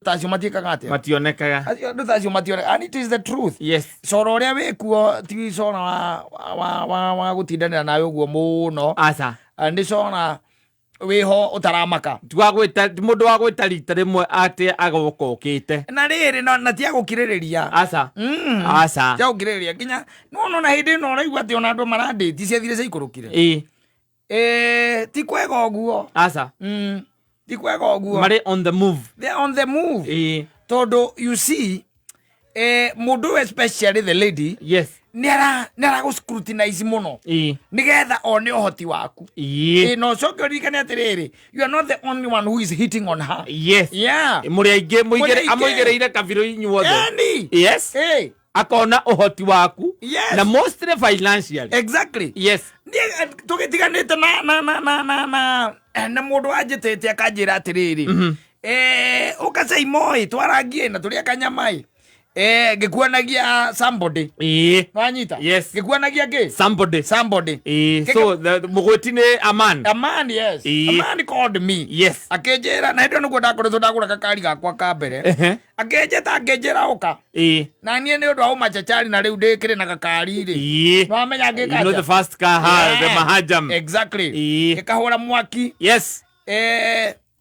Tacio matiĩkaga atĩa? Mationekaga. Acio andũ tacio mationekaga, and it is the truth. Cora ũrĩa wĩkuo ti cora wa gũtindanĩra nawe ũguo mũno. Aca. Ah, nĩ cora wĩho ũtaramaka. Ti wa gwĩta, ti mũndũ wa gwĩta rita rĩmwe atĩ agoka ũkĩte. Na rĩrĩ na ti agũkirĩrĩria. Aca. Aca. Ti agũkirĩrĩria nginya nona na hĩndĩ ĩno ũraigua atĩ ona andũ marandĩti ciathire ciaikũrũkire. Ti kwega ũguo. Aca. Ti kwega ũguo. Marĩ on the move. They are on the move. Tondũ you see, mũndũ ũyũ, especially the lady, nĩ aragũ scrutinize mũno nĩgetha one ũhoti waku. Na ũcoke ũririkane atĩrĩrĩ, you are not the only one who is hitting on her. Yeah. Mũrĩ aingĩ. Mũrĩ aingĩ. Amũigĩrĩire kabirũ inyuothe. Yani. Akona ũhoti waku. Na mostly financially. Niĩ tũgĩtiganĩte na mũndũ wanjĩtĩte akanjĩra atĩrĩrĩ, ũka caimoi twarangie na tũrĩa kanyama ĩ, ngĩkuonagia somebody. Wanyita? Yes. Ngĩkuonagia kĩ? Somebody. Somebody. So the mũgwĩti nĩ a man. A man, yes. A man called me. Akĩnjĩra, na hĩndĩ ĩyo nĩguo ndakoretwo ndagũra gakari gakwa ka mbere. Akĩnjĩta, akĩnjĩra ũka. Na niĩ nĩ ũndũ wa ũmachachari na rĩu ndĩkĩrĩ na gakari rĩ, nĩwamenya ngĩka You know the atĩa? first car ha, the mahajam. Ngĩkahũra mwaki.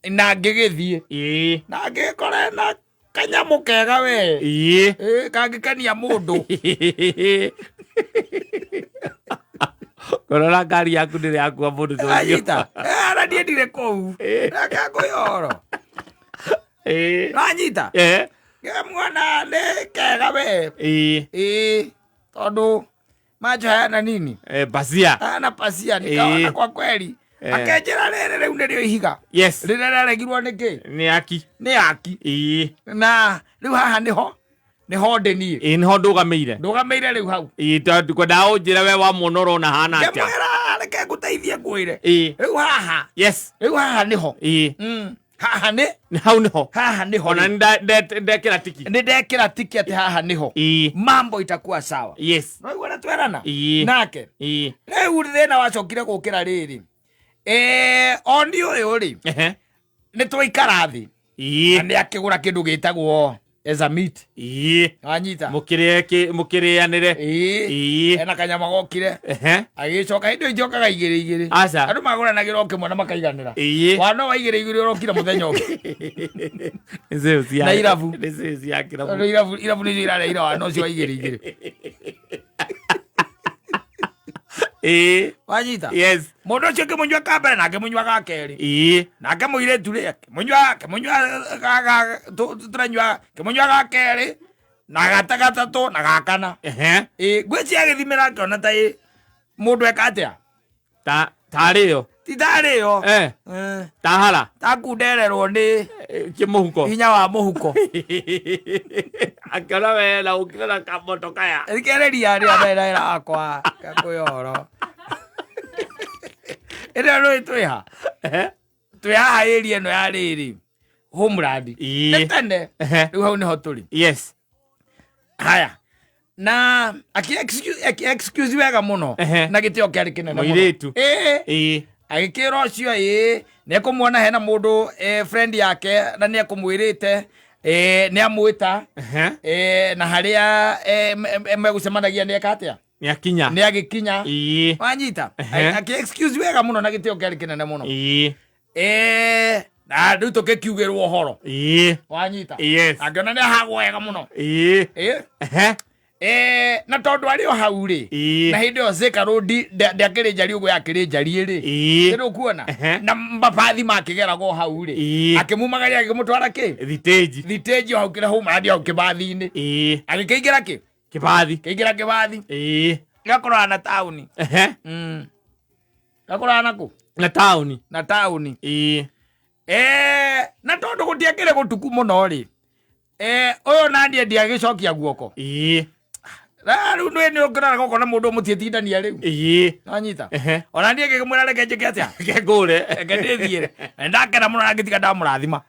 Na ngĩgĩthiĩ na ngĩkora na kanyamũ kega we. Kangĩkenia mũndũ. Kũrora ngari yaku ndĩrĩ yakua mũndũ ta ũcio. Anyita. Na niĩ ndirĩ kũu. Reke ngwĩre ũhoro. Wanyita? Muona nĩ kega we. Ĩĩ, tondũ macho hayana nini? Pasia. Hayana pasia, nikaona kwa kweli. Akenjĩra rĩrĩ rĩu nĩrĩo ihiga rĩrĩa rĩaregirwo nĩ kĩ? Nĩ aki. Nĩ aki. Na rĩu haha nĩho ndĩ niĩ. Ĩĩ, nĩho ndũgamĩire. Ndũgamĩire rĩu hau. Ĩĩ, tondũ kwendaga ũnjĩre we wamwona ũrona hana atĩa. Ngĩmwĩra reke ngũteithie ngwĩre. Rĩu haha. Rĩu haha nĩho. Haha nĩ Nĩ hau nĩho. Haha nĩho. Ona rĩu. nĩ ndekĩra tiki. Nĩ ndekĩra tiki atĩ haha nĩho. Mambo itakuwa sawa. No igua twerana. Nake. Rĩu thĩna wacokire gũkĩra rĩrĩ. Oni ũyũ rĩ, nĩ twaikara thĩ. Na nĩ akĩgũra kĩndũ gĩtagwo as a meat. Wanyita? Mũkĩrĩanĩre. Ena kanyama gokire. Agĩcoka hĩndĩ ĩyo ijokaga igĩrĩ igĩrĩ. Aca. Andũ magũranagĩra o kĩmwe na makaiganĩra. Wana wa igĩrĩ igĩrĩ ũrokire mũthenya ũngĩ. Nĩ sales Na irabu. Nĩ sales ya kĩrabu. Tondũ irabu nĩcio irareire wana ũcio wa igĩrĩ igĩrĩ. Wanyita? Yes. Mũndũ ũcio ngĩmũnyua ka mbere na ngĩmũnyua ga kerĩ. Nake mũirĩtu rĩ, akĩmũnyua akĩmũnyua tũranyua, ngĩmũnyua ga kerĩ na gata gatatũ na ga kana. Ĩĩ, ngwĩciria agĩthimĩra akĩona ta ĩ mũndũ eka atĩa? Ta tarĩyo. Ti tarĩyo. Tahara. Takundererwo nĩ Kĩmũhuko. Hinya wa mũhuko. Akĩona we na ũkĩra na kamoto kaya. Thikereria rĩa mbere na wĩra wakwa ngakũhe ũhoro. Ĩno rũĩ twĩha? Twĩ haha area ĩno ya rĩrĩ Homeland. Nĩ tene. Rĩu hau nĩho tũrĩ. Haya. Na aki excuse wega mũno. Na gĩtĩo kĩarĩ kĩnene mũno. Mũirĩtu. Agĩkĩra ũcio ĩĩ nĩ ekũmuona hena mũndũ, friend yake, na nĩ ekũmwĩrĩte, nĩ amwĩta. Na harĩa megũcemanagia nĩ eka atĩa? Nĩ akinya. Nĩ agĩkinya. Wanyita? Akĩ excuse wega mũno na gĩtĩo kĩarĩ kĩnene mũno. Na rĩu tũgĩkiugĩrwo ũhoro. Wanyita? Yes. Angĩona nĩ ahagwo wega mũno. Na tondũ arĩ o hau rĩ, na hĩndĩ ĩyo Thika Road ndĩakĩrĩ njariĩ ũguo yakĩrĩ njariĩ rĩ, nĩ ũkuona na mabathi makĩgeragwo hau rĩ, akĩmumagaria akĩmũtwara kĩ? Thitĩnji. Thitĩnji o hau kĩrĩa Homeland hau kĩbathi-inĩ. Agĩkĩingĩra kĩ? Kĩbathi. Kĩingĩra kĩbathi. Gĩgakũrana na taũni. Gakũrana na kũ? Na taũni. Na taũni. Na tondũ gũtiakĩrĩ gũtuku mũno rĩ, ũyũ naniĩ ndiagĩcokia guoko. Na rĩu nĩ ũngĩrora gũkona mũndũ mũtiĩtindania rĩu. Wanyita? Ona niĩ ngĩkĩmwĩra reke njĩke atĩa? Reke ngũre. Reke ndĩthiĩre. Na ndakena mũno na ngĩtiga ndamũrathima.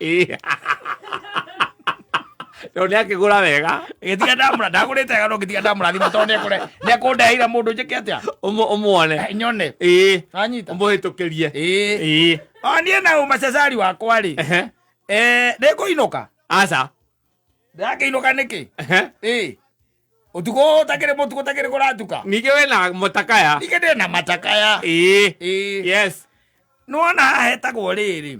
Tondũ nĩ akĩgũra wega. Ngĩtiga ndamũra ndagũrĩte wega no ngĩtiga ndamũrathima tondũ nĩekũndeheire mũndũ njĩke atĩa? Ũmuone. Nyone. Wanyita? Ũmũhĩtũkĩrie. O niĩ na ũmacecari wakwa rĩ, nĩngũinũka. Aca. Ndĩrakĩinũka nĩkĩ? Ehe. Ĩ, ũtukũ ũtakĩrĩ mũtukũ ũtakĩrĩ kũratuka. Ningĩ wĩna mũtakaya. Ningĩ ndĩ na matakaya. Ĩĩ. Ĩ. Yes. Nĩwona haha hetagwo rĩrĩ,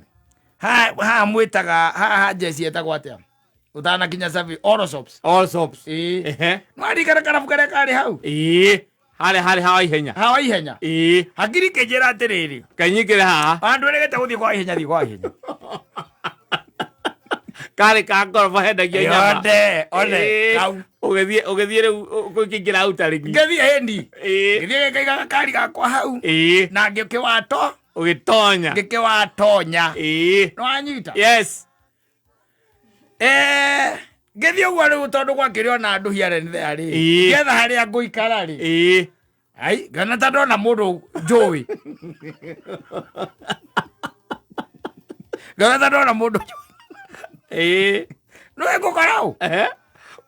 haha mwĩtaga haha njeci etagwo atĩa ũtanakinya Survey, Oro Shops. All soaps. Ĩ. Ehe. Nĩwaririkana karabu karĩa karĩ hau? Ĩĩ. Harĩa harĩ hawa ihenya. Hawa ihenya. Ĩĩ. Hakiri kĩnjĩra atĩrĩrĩ, Kainyingĩre haha. andũ erĩgĩte gũthiĩ kwa ihenya, thiĩ kwa ihenya. Karĩ ka ngoroba hendagia nyama. Yothe, othe, Ĩĩ. kau. Ũgĩthiĩ ũgĩthiĩ rĩu ũkĩingĩra hau tarĩki. Ngĩthiĩ hĩndi. Ĩĩ. Ngĩthiĩ ngĩkaiga gakari gakwa hau. Ĩĩ. Na ngĩkĩwato, Ũgĩtonya. ngĩkĩwatonya. Ĩĩ. Nĩwanyita? Yes. Ngĩthiĩ ũguo rĩu tondũ gwakĩrĩ ona andũ here and there rĩ. Ĩĩ. Ngĩetha harĩa ngũikara rĩ. Ĩĩ. Ai, ngana ta ndona mũndũ njũĩ. Ngana ta ndona mũndũ njũĩ. Ĩĩ. Nĩwe ngũkora ũ? Ehe.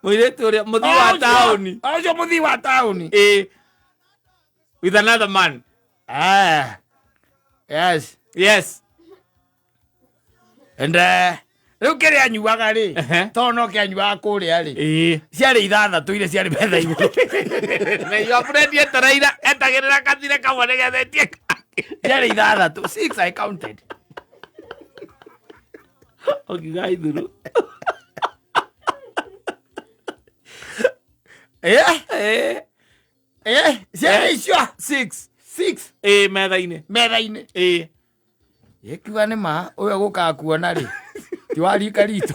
Mũirĩtu ũrĩa mũthii wa taũni. O ũcio mũthii wa taũni. Ĩĩ. With another man. Ah. Yes. Yes. And rĩu kĩrĩa anyuaga rĩ, Ehe. tondũ no kĩanyuaga kũrĩa rĩ, Ĩĩ. ciarĩ ithathatũ iria ciarĩ metha igũrũ. Na your friend etereire etagĩrĩra kathire kamwe nĩgetha etie kangĩ. Ciarĩ ithathatũ, six I counted. Ũkiuga ithuru. Eh? Ĩĩ. Eh, ciarĩ icio Six. six Ĩĩ metha-inĩ. metha-inĩ. Ĩĩ. Ĩkiuga nĩ ma ũyũ gũkaga kuona rĩ, ti wa rika ritũ.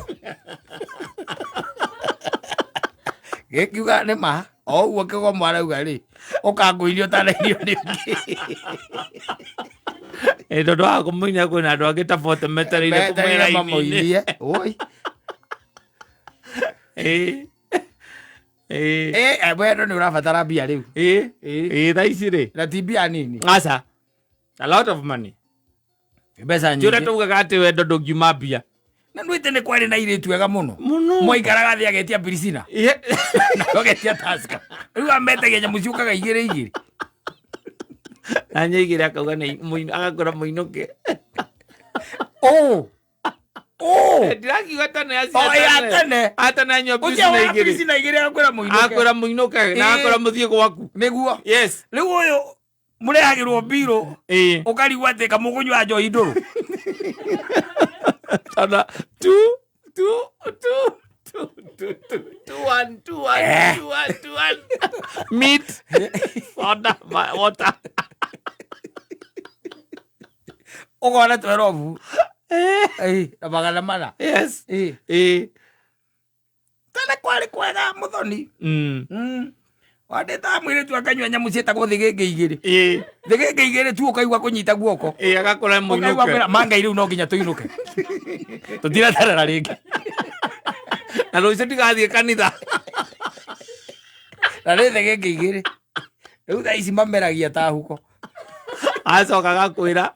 Gĩkiuga nĩ ma o ũguo kĩgomo arauga rĩ, ũkangũirio ũtanairio nĩ ũngĩ. Ĩĩ tondũ wa kũmũinia kwĩna andũ angĩ ta bote metereire Metereire kũmwĩra mamũinie. Oi. Ĩĩ. Ĩĩ. Ĩ, wendo nĩ ũrabatara mbia rĩu. Ĩĩ. Ĩĩ. Ĩĩ thaa ici rĩ. Na ti mbia nini. Aca. A lot of money. Mbeca Ti ũrĩa nyingĩ. tugaga atĩ wendo ndũngiuma mbia. Na nĩwĩte nĩ kwarĩ na airĩtu ega mũno. Mũno. Mwaikaraga thĩ agetia Pirisina. Ĩĩ. Na agetia Tusker. Rĩu ametagia nyamũ ciũkaga igĩrĩ igĩrĩ. Na nyaigĩre akauga nĩ agakwĩra mũinũke. Ũ. Ũ. Ndirakiuga tene acio. O, ya tene. Atene anyua Ũcio Pirisina wa igĩrĩ. Pirisina igĩrĩ agakwĩra mũinũke. Akwĩra mũinũke na Ĩĩ. akwĩra mũthiĩ gwaku. Nĩguo. Yes. Rĩu ũyũ mũrehagĩrwo mbirũ Ĩĩ. ũkarigwo atĩ kamũkũnyua njohi ndũrũ. Tondũ two two two two two two two one two one Eh. two one two one meat soda water. Ũkona twerobu. Ĩĩ, na magana mana. Yes. Ĩĩ. Ĩĩ. Tene kwarĩ kwega mũthoni. Mm. Wandĩtaga mũirĩtu akanyua nyamũ ciĩtagwo thĩgĩngĩ igĩrĩ. Ĩĩ. Thĩgĩngĩ igĩrĩ tu ũkaigua kũnyita guoko. Ĩĩ agakora Ũkaigua mũinũke. kwĩra mangai rĩu no nginya tũinũke. Tũtiraterera rĩngĩ. Na rũciũ ndigathiĩ kanitha. Na nĩ thĩgĩngĩ igĩrĩ. Rĩu thaa ici mameragia ta huko. Acoka agakwĩra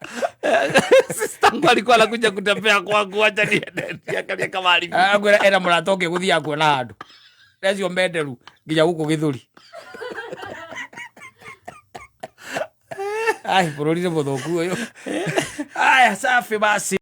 sister wangu alikuwa anakuja kutembea kwangu, acha niende niangalie kama alivyo. Akwĩra ena mũrata ũngĩ gũthiaga kuona handũ. Acio menderu nginya gũkũ gĩthũri. Ai, bũrũri nĩ mũthũku ũyũ. Aya, safi basi.